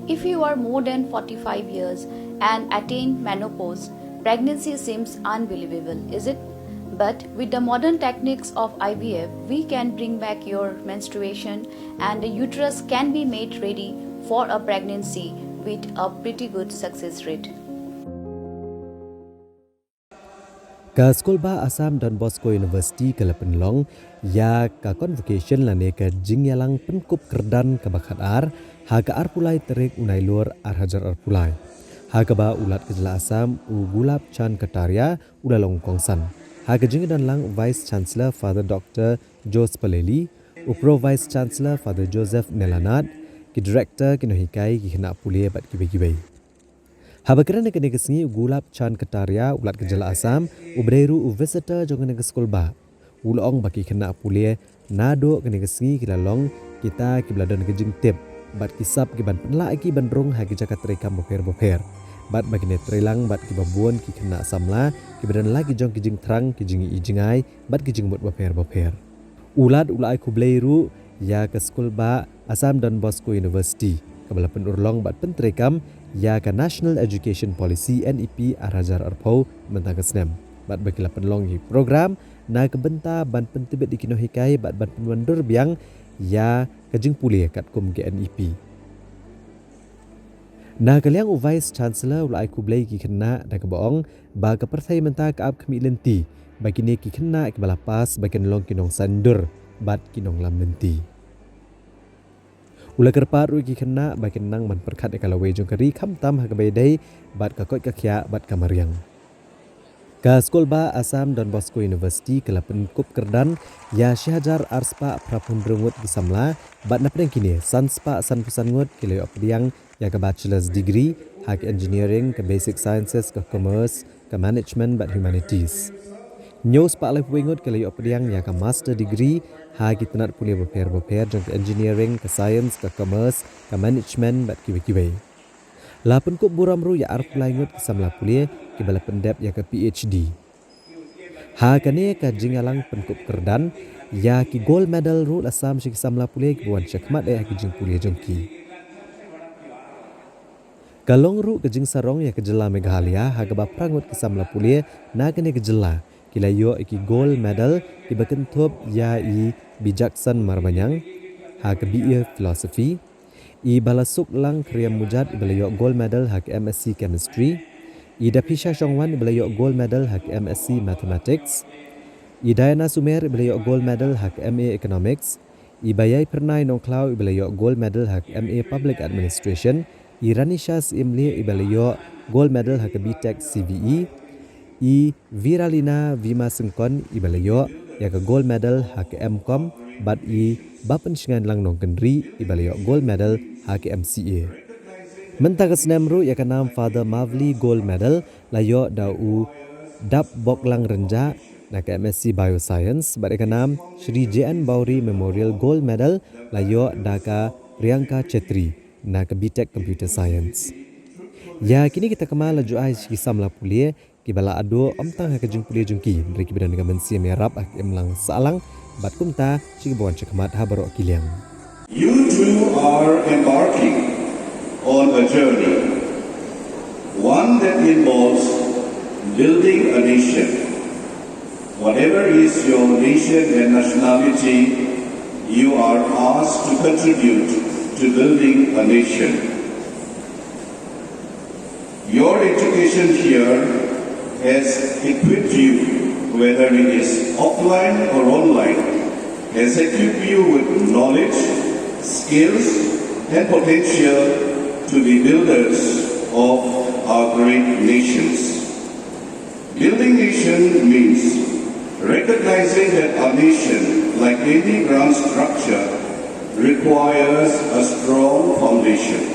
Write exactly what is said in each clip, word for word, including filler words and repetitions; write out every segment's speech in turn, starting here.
If you are more than forty-five years and attain menopause, pregnancy seems unbelievable, is it? But with the modern techniques of I V F, we can bring back your menstruation and the uterus can be made ready for a pregnancy with a pretty good success rate. Ka skulbah Assam Don Bosco University ka la pynlong ïa ka convocation lane ka jingïalang pynkup kyrdan kaba khatar ha ka arphew lai tarik u Nailur ar hajar arphew lai, ha kaba u Lat ka jylla Assam u Gulab Chand Kataria u la long kongsan. Ha ka jingdon lang Vice Chancellor Father Doctor Jos Paleli, u Pro Vice Chancellor Father Joseph Nelanat, ki Director, ki nonghikai, ki khynnah pule bad kiwei kiwei. Haba kren ha kane ka sngi u Gulab Chand Kataria u Lat ka jylla Assam, u ba dei ruh u visitor jong kane ka skulbah, u la ong ba ki khynnah pule naduh kane ka sngi ki la long kita kiba la don ka jingtip bad ki sap ki ban pynlah ïa ki ban rung ha ki jaka treikam bapher bapher, bad ba kine trei lang bad kiba bun ki khynnah samla kiba don la ki jong ki jingthrang, ki jingïohi jngai bad ki jingmut bapher bapher. U Lat u la ai khublei ruh ïa ka skulbah Assam Don Bosco University kaba la pynurlong bad pyntreikam ïa ka National Education Policy, N E P, ar hajar arphew mynta ka snem, bad ba ki la pynlong ïa ki program na ka bynta ban pyntbit ïa ki nonghikai bad ban pynwandur biang ïa ka jingpule katkum ka N E P. Na ka liang u Vice Chancellor u la ai khublei ïa ki khynnah da kaba ong ba ka pyrthei mynta ka ap khmih lynti ba kine ki khynnah kiba la pass ba kin long ki nongsaindur bad ki nonglam lynti. U la kyrpad ruh ïa ki khynnah ba kin nang ban pyrkhat ïa ka lawei jong ka ri khamtam ha kaba ïadei bad ka koit ka khiah bad ka mariang. Ka skulbah Assam Don Bosco University ka la pynkup kyrdan ïa shi hajar ar spah phra phew hynriew ngut ki samla bad napdeng kine san spah sanphew san ngut ki la ïoh pdiang ïa ka bachelor's degree ha ka engineering, ka basic sciences, ka commerce, ka management bad humanities. Hynñiew spah laiphew wei ngut ki la ïoh pdiang ïa ka master degree ha ki tnat pule bapher bapher jong ka engineering, ka science, ka commerce, ka management bad kiwei kiwei. La pynkup burom ruh ïa arphew lai ngut ki samla pule kiba la pyndep ïa ka P H D. Ha kane ka jingïalang pynkup kyrdan ïa ki gold medal ruh la sam sha ki samla pule kiba wan shakhmat eh ha ki jingpule jong ki. Ka long ruh ka jingsarong ïa ka jylla Meghalaya ha kaba phra ngut ki samla pule na kane ka jylla ki la ïoh ïa ki gold medal kiba kynthup ïa i Bijakson Marbaniang ha ka B A Philosophy, i Balasuklang Kyrïam Mujat iba la ïoh gold medal ha ka M Sc Chemistry, i Daphisha Shongwan iba la ïoh gold medal ha ka M Sc Mathematics, i Diana Sumer iba la ïoh gold medal ha ka M A Economics, i Baïaipyrnai Nongkhlaw iba la ïoh gold medal ha ka M A Public Administration, i Ranisha Syiemlieh iba la ïoh gold medal ha ka B Tech C V E, i Viralina Vima Syngkon iba la ïoh ïa ka gold medal ha ka M Com bad i Bapynshngainlang Nongkynrih iba la ïoh gold medal ha ka M C A. Mynta ka snem ruh ïa ka nam Father Mavli Gold Medal la ïoh da u Dapboklang Rynjah na ka M Sc Bioscience bad ïa ka nam Shri J N Bawri Memorial Gold Medal la ïoh da ka Priyanka Chetri na ka B Tech Computer Science. Ïa kine kita ki mar la ju ai sha ki samla pule kiba la adu ym tang ha ka jingpule jong ki hynrei kiba don ka mynsiem ïarap ha ka imlang sahlang bad kumta sha kiba wan shakhmat ha baroh ki liang. You two are embarking on a journey, one that involves building a nation. Whatever is your nation and nationality, you are asked to contribute to building a nation. Your education here has equipped you, whether it is offline or online, has equipped you with knowledge, skills, and potential to be builders of our great nations. Building nation means recognizing that our nation, like any grand structure, requires a strong foundation.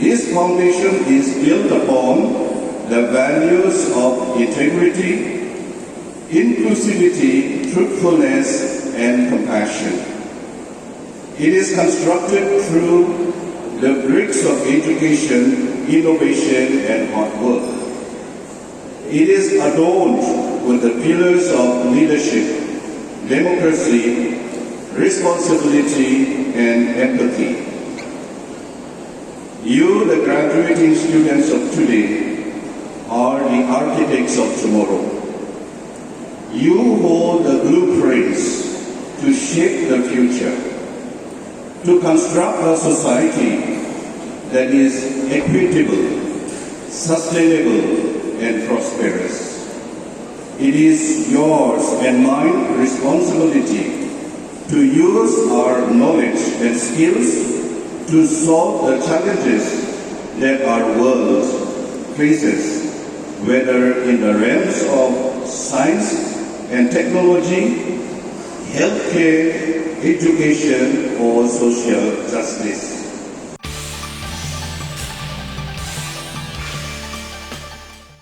This foundation is built upon the values of integrity, inclusivity, truthfulness, and compassion. It is constructed through the bricks of education, innovation, and hard work. It is adorned with the pillars of leadership, democracy, responsibility, and empathy. You, the graduating students of today, are the architects of tomorrow. You hold the blueprints to shape the future, to construct a society that is equitable, sustainable, and prosperous. It is yours and my responsibility to use our knowledge and skills to solve the challenges that our world faces, whether in the realms of science and technology, healthcare, education, or social justice.